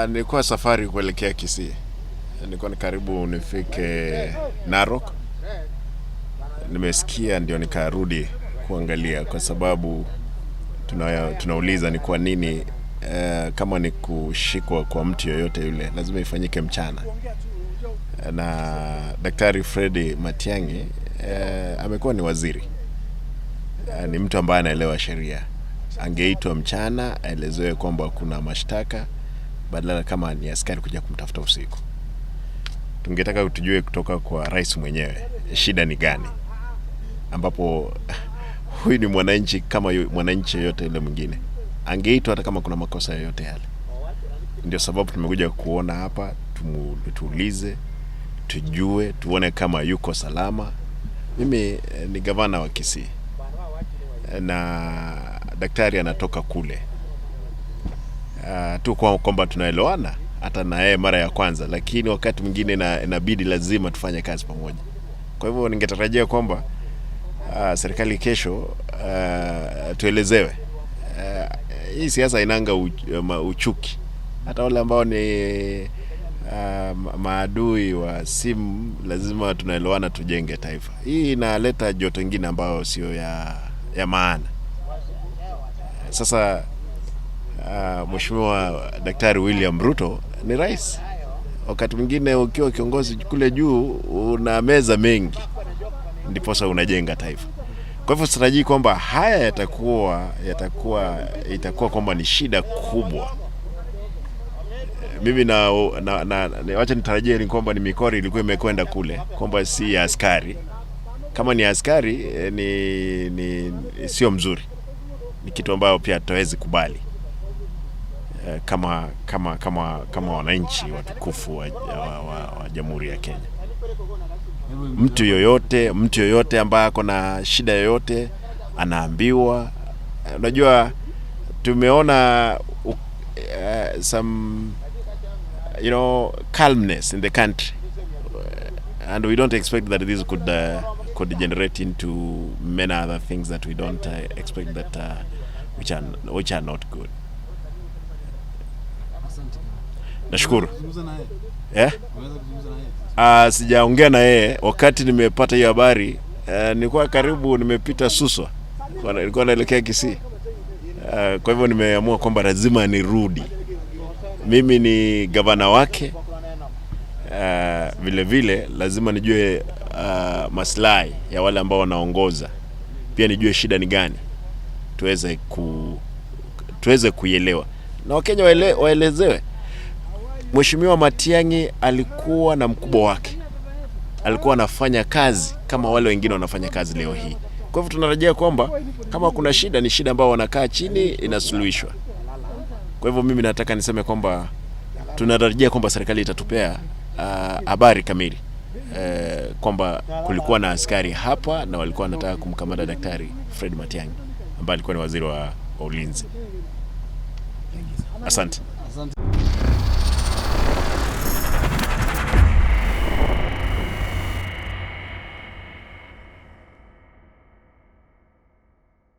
Nilikuwa safari kuelekea Kisii, nilikuwa ni karibu nifike Narok, nimesikia ndio nikarudi kuangalia, kwa sababu tunauliza ni kwa nini kama ni kushikwa kwa mtu yoyote yule lazima ifanyike mchana, na Daktari Freddy Matiang'i amekuwa ni waziri, ni mtu ambaye anaelewa sheria. Angeitwa mchana aelezewe kwamba kuna mashtaka badala kama ni askari kuja kumtafuta usiku. Tungetaka tujue kutoka kwa rais mwenyewe shida ni gani, ambapo huyu ni mwananchi kama mwananchi yoyote yule mwingine, angeitwa hata kama kuna makosa yoyote yale. Ndio sababu tumekuja kuona hapa, tuulize, tujue, tuone kama yuko salama. Mimi ni gavana wa Kisii na daktari anatoka kule tu kwamba tunaelewana hata na yeye mara ya kwanza, lakini wakati mwingine inabidi lazima tufanye kazi pamoja. Kwa hivyo ningetarajia kwamba serikali kesho tuelezewe. Hii siasa inanga uchuki, hata wale ambao ni maadui wa simu lazima tunaelewana, tujenge taifa. Hii inaleta joto ingine ambayo sio ya maana. Sasa Mheshimiwa Daktari William Ruto ni rais. Wakati mwingine ukiwa kiongozi kule juu una meza mengi, ndiposa unajenga taifa. Kwa hivyo sitarajii kwamba haya yatakuwa itakuwa kwamba ni shida kubwa. Mimi na wacha nitarajie ni kwamba ni mikori ilikuwa imekwenda kule, kwamba si ya askari. Kama ni askari ni sio mzuri, ni kitu ambayo pia hatutawezi kubali kama wananchi watukufu wa Jamhuri ya Kenya. Mtu yoyote ambaye ako na shida yoyote anaambiwa. Unajua tumeona some calmness in the country and we don't expect that this could generate into many other things that we don't expect that which are not good. Asante. Nashukuru. Kuzungumza naye? Eh? Unaweza kuzungumza naye? Sijaongea na yeye. Wakati nimepata hiyo habari nilikuwa karibu nimepita Suswa, nilikuwa naelekea Kisii. Kwa hivyo nimeamua kwamba lazima nirudi. Mimi ni gavana wake. Vile vile lazima nijue maslahi ya wale ambao wanaongoza, pia nijue shida ni gani, tuweze kuielewa na Wakenya waelezewe. Mheshimiwa Matiang'i alikuwa na mkubwa wake, alikuwa anafanya kazi kama wale wengine wanafanya kazi leo hii. Kwa hivyo tunarejea kwamba kama kuna shida, ni shida ambao wanakaa chini inasuluhishwa. Kwa hivyo mimi nataka niseme kwamba tunatarajia kwamba serikali itatupea habari kamili kwamba kulikuwa na askari hapa na walikuwa wanataka kumkamata Daktari Fred Matiang'i ambaye alikuwa ni waziri wa ulinzi. Asante.